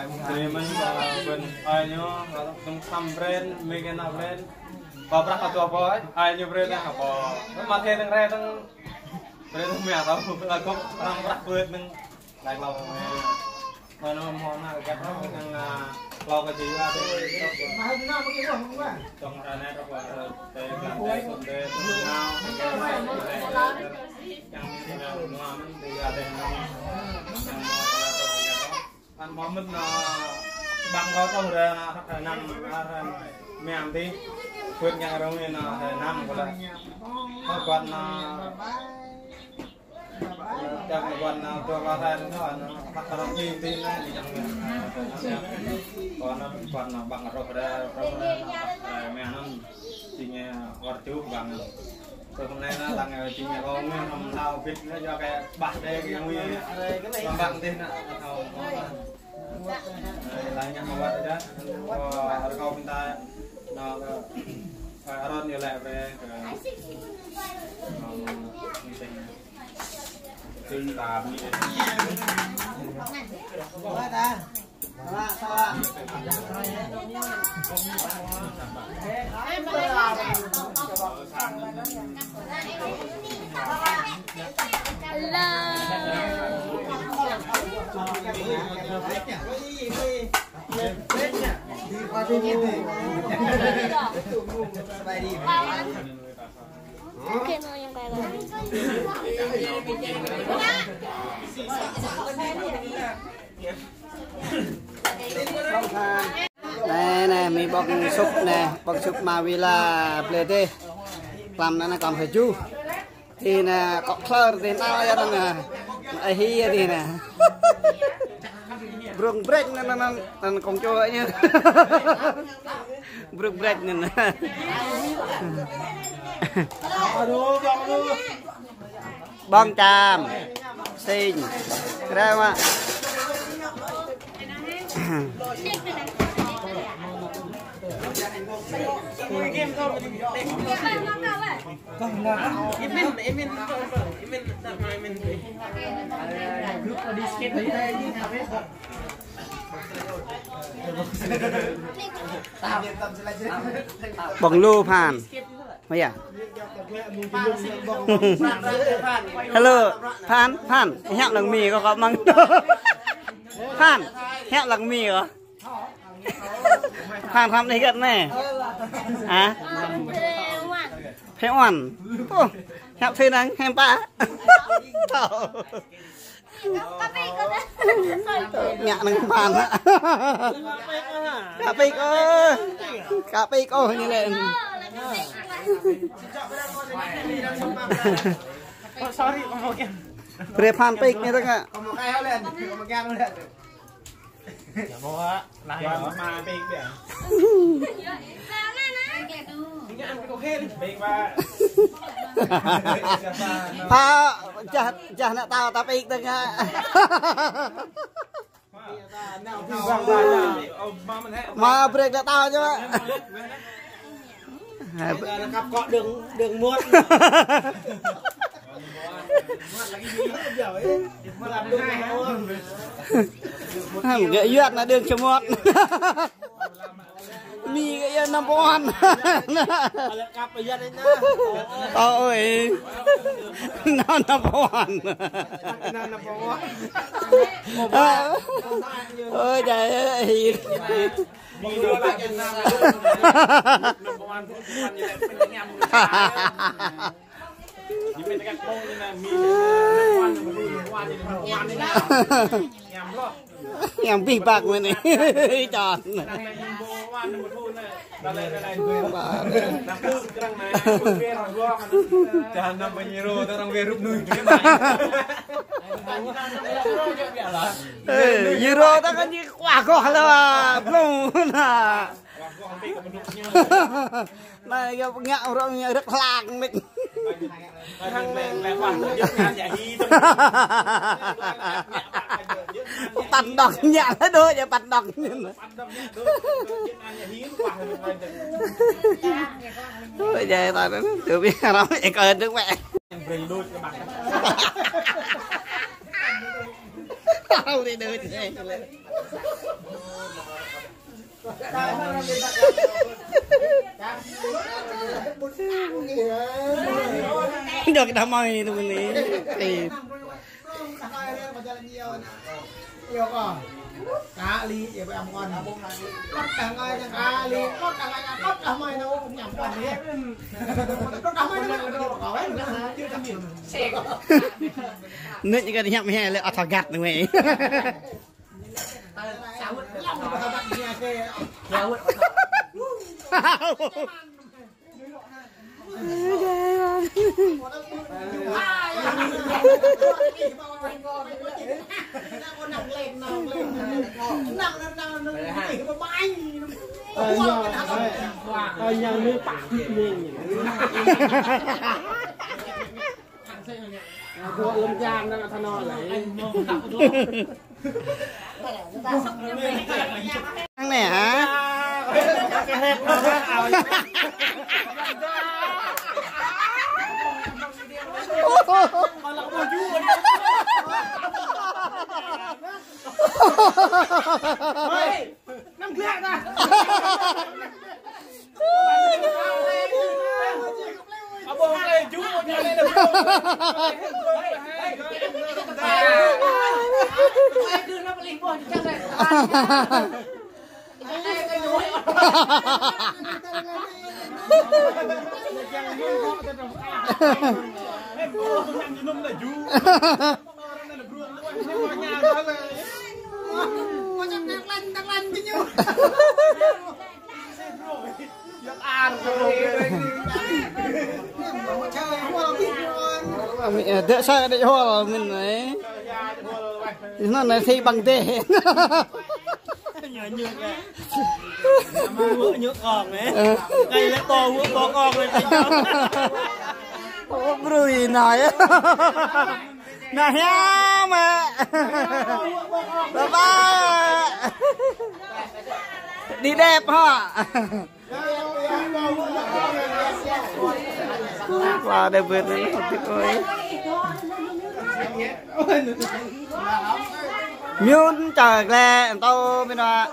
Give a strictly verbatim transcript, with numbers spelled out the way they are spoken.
Tơlơi mơ̆n, ơ, ƀing ơi ñu, tơ̆ng tăm brơi, mĭn kơ ană brơi. Pơprăk kơ tơlơi ƀơi, ơi ñu brơi tơ̆ng hơpă. Mă thê tơ̆ng rai tơ̆ng brơi tơ̆ng mơ̆ tơ̆ng, laĭ kơ arăng prăk brơi tơ̆ng laĭ klâo mơ̆. Mơ̆n mơ̆n ană găt rŏh tơ̆ng, ơ, klâo kơ či yua tơ̆ng. Tơ̆ng ră anai rŏh, ơ, tơ̆ng găt tơ̆ng tơ̆ng tơ̆ng ngao. Yang mơ̆n tơ̆ng yua tơ̆ng ngao. Yang mơ̆n tơ̆ng yua tơ̆ng ngao. Anăn mơ̆n anăn ƀăng kơ tơ̆ng ră anăn, ră anăn, ră anăn mơ̆ng tĭ. Pơ̆t ngă rŏng anăn ră anăn kơ lĕ. Kơ ƀăng anăn, čang ƀăng anăn tơ̆ng ră anăn, anăn, ră anăn mơ̆ng tĭ anăn, yang mơ̆n. Kơ anăn ƀăng anăn rŏh ră, rŏh ră anăn, ră anăn mơ̆ng anăn. Či ngă wơr čuh ƀăng. Tơ̆ng anai anăn lăng, ơ, či ngă kơ ngă hăm nao bit anăn yua kơ ƀah đe kơ yang mơ̆n. Lăm ƀăng tĭ anăn, thâo. Ơ, lăng ngă mơ̆ wơr čuh. Kơ rơkâo ƀing ta. Anăn kơ, kơ arăng yua lĕ brơi kơ. Ơ, mơ̆ng tĭ anăn. Tĭ ta mĭn. Anai, anai, mĭn ƀơ̆ng sŭp anai, ƀơ̆ng sŭp mă wĭ la blơi tĭ. Klăm anai, anai klăm hơju. Tĭ anai, kŏ klơr tĭ anai, yơh anai. Ơ, hĭ tĭ anai. Brŭng brĕč anăn, anăn, anăn kông čô ñu. Brŭng brĕč anăn. Ƀơ̆ng čăm. Sĭn. Krem mă. Ƀơ̆ng lu Phan. Mơ̆ yơh. Hello, Phan, Phan, hiăp lăng mĭn kơ kâo mơ̆ng. Phan, hiăp lăng mĭn kơ. Phan, Phan anai găt anai. Hă? Phe Oan. Ơ, hiăp thê năng, hiăp pă. Ngă năng Phan hă. Kơ pĭk ôh. Kơ pĭk ôh ñu lĕ. Brơi Phan pĭk ñu tơ̆ng hă. Hă, jah, jah ană tao ta pĭk tơ̆ng hă. Mă brơi ană tao čuă. Kăp kŏ đơ̆ng, đơ̆ng mŭt. Hăm, gơ̆ yuăt ană đơ̆ng čơmŏt. Mi gơ̆ yơh number one. Ơ, ơi. Nó number one. Ơ, čai, ơi. Yang pih bak mơ̆n anai. Čon. Ơ, Euro ta kăn či kuah goh lơ, blung anai. Anai yơh ngă arăng ngă rơ̆k hlang mĭt. Păn đŏk ngă lơ đôč, păn đŏk. Ôi, jai ta anai, tui ƀing arăng ĕk ơn đơ̆ng wĕ. Arăng đi đôč. Dŏ kơ đah mơi tui anai. Ê. Kă li, ê, ƀơi amăng. Kơt đah ngai, kă li, kơt đah ngai, kơt đah mơi nao, ñăm kơt li. Kơt đah mơi nao, kơt đah mơi nao. Nĕ ñu kơ ñăm hĕ lĕ ăt hơgăt nao mơi. Ơ, nhà nước bác thịt mình. Ơ, của lông trang đang thằng nó lại. Ăn nè hả? Ê, năm lẹ ta. Dek sa dek hol min ai. Ini nasi bang deh. Ñu kong eh. Kơi lĕ to wơ̆ to kong lĕ. Ơ, brui nai. Nai hiam mă. Bye bye. Đi đẹp hă. Pla đe bưt anai hơdip ơi. Miun čar glĕ, tâo min wa.